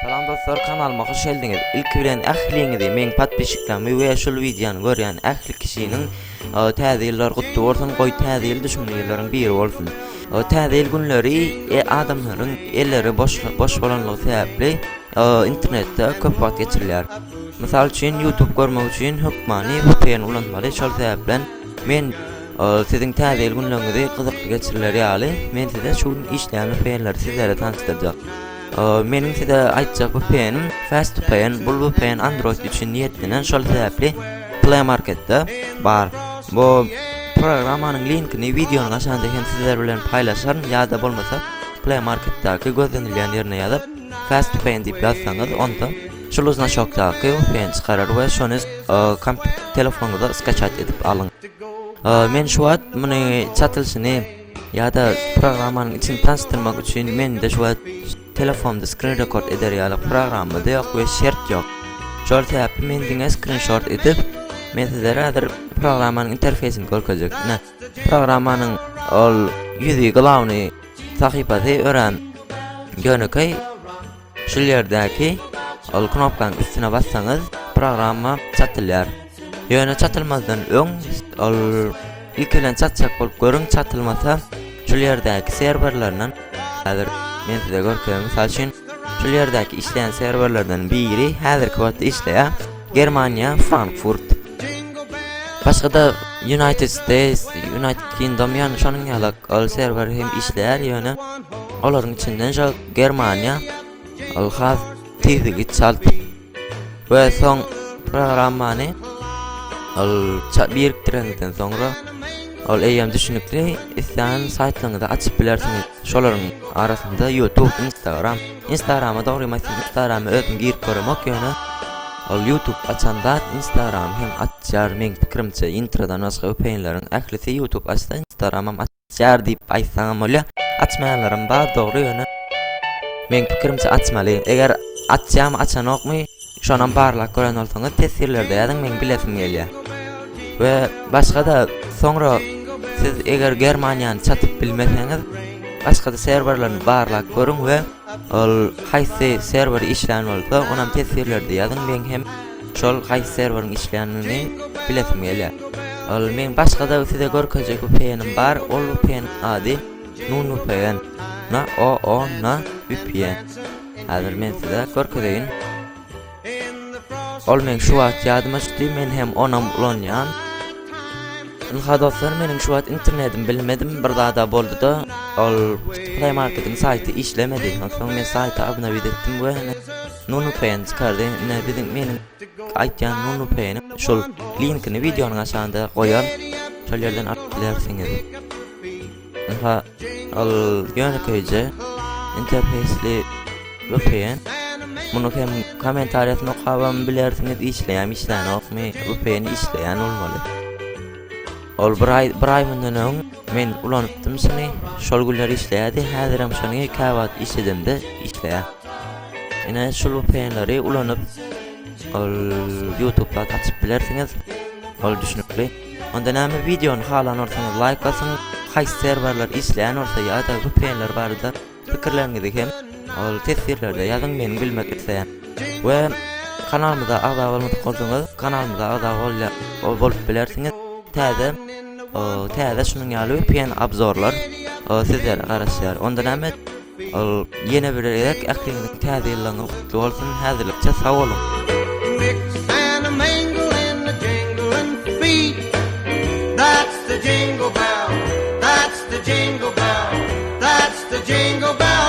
Salam dostlar kanalyma hoş geldiňiz. Ilki bilen ähliňizi meň podpisçiklerimi we şul wideony görýän ähli kişiniň e, täze ýyllar gutly bolsun, goý täze ýyl düşümli ýyllaryň biri bolsun. E, Täze ýyl günleri e, adamlaryň elleri boş boş bolanlygy sebäpli e, internetde köp wagt geçirilýär. Mysal üçin YouTube görmek üçin hökmany VPN ulanmaly, şol sebäpden men Siziň täze ýyl günleriňizi gyzykly geçiriler ýaly, men size şu gün işleýän VPN-leri sizlere tanyşdyrjak. Meniň size aýtjak VPN-im FastVPN, bul VPN Android üçin niýetlenen, şol sebäpli Play Marketde bar. Bu programmanyň linkini wideonyň aşagynda hem sizler bilen paýlaşaryn ýa-da bolmasa Play Marketdäki gözlenilýän ýerine ýazyp FastVPN diýip ýazsaňyz onda şul znaçokdaky VPN çykarar we şony telefonyňyza skaçat edip alyň. Men şu wagt muny çatylyşyny ýa-da programmanyň içini tanyşdyrmak üçin mende şu wagt telefonda screen record eder ýaly programma-da ýok we şert ýok. Şol sebäpli men diňe screenshot edip, men sizlere häzir programmanyň interfeýsini görkezjek. Ine, programmanyň ol ýüzi, glawny sahypasy örän ýönekeý. Şul ýerdäki ol knopkanyň üstüne bassaňyz programma çatylýar. Ýöne çatylmazdan öň ol ilki bilen çatjak bolup görüň, çatylmasa şul ýerdäki serwerlerinden häzir men size görkezeýin. Mysal üçin şul ýerdäki işleýän serwerlerden biri häzirki wagtda işleýär. Germaniýa, Frankfurt. Başga-da United States, United Kingdom ýagny şonuň ýaly ol serwer hem işleýär ýöne olaryň içinden şol Germaniýa ol has tizligi çalt we soň programmany ol birikdireniňizden soňra ol eýýäm düşünikli islän saýtlaryňyzy açyp bilersiňiz. Şolaryň arasynda YouTube, Instagram. Instagrama dogrymy aýtsam Instagrama özüm girip göremok ýöne ol YouTube açan zat Instagram hem açýar meň pikirimçe introdan başga VPN-leriň ählisi YouTube açsa Instagramam açýar diýip aýtsaňam bolýar. Açmaýanlaram bar dogry ýöne meň pikirimçe açmaly. Eger açýarmy açanokmy şonam barlap gören bolsaňyz teswirlerde ýazyň meň bilesim gelýär. We başga-da soňra siz eger Germaniýany çatyp bilmeseňiz başga-da serwerlerini barlap görüň we ol haýsy serwer işlän bolsa onam teswirlerde ýazyň meň hem şol haýsy serweriň işlänini bilesim gelýär. Ol meň başga-da size görkezjek VPN-im bar ol VPN ady NunVPN N O O N VPN Häzir men size görkezeýin. Ol meň şu wagt ýadyma düşdi, men hem onam ulanýan. Ynha dostlar, meniň şu wagt internetim bilmedim, bir zada boldy-da, ol Play Marketiň saýty işlemedi. Onsoň men saýty obnowit etdim we ine NunuPN çykardy. Ine biziň meniň aýtýan NunuPN-im şol linkini wideonyň aşagynda goýaryn. Şol ýerden alyp bilersiňiz. Ynha ol ýönekeýje interfeýsli VPN. Muny hem kommentariýasyny okabam bilersiňiz işleýärmi işlänokmy VPN işleýän bolmaly. Ol bir aý bir aý mundan öň men ulanypdym şuny şol günler işleýärdi häzirem şony käwagt işledemde işleýär. Ine şul VPN-leri ulanyp ol YouTube zat açyp bilersiňiz. Ol düşnükli. Onda näme wideony halan bolsaňyz laýk basyň, haýsy serwerler işleýän bolsa ýa-da VPN-ler barada pikirleriňizi hem ol teswirlerde ýazyň meniň bilmek isleýän. We kanalymyza agza bolmadyk bolsaňyz kanalymyza agza bolýa bolup bilersiňiz. Täze täze şunuň ýaly VPN obzorlar sizlere garaşýar. Onda näme Ol ýene bir gezek ähliňiziň täze ýyllaryňyz gutly bolsun häzirlikçe sag boluň. Mix and a mingle in the jingling feet. That's the jingle bell. That's the jingle bell. That's the jingle bell.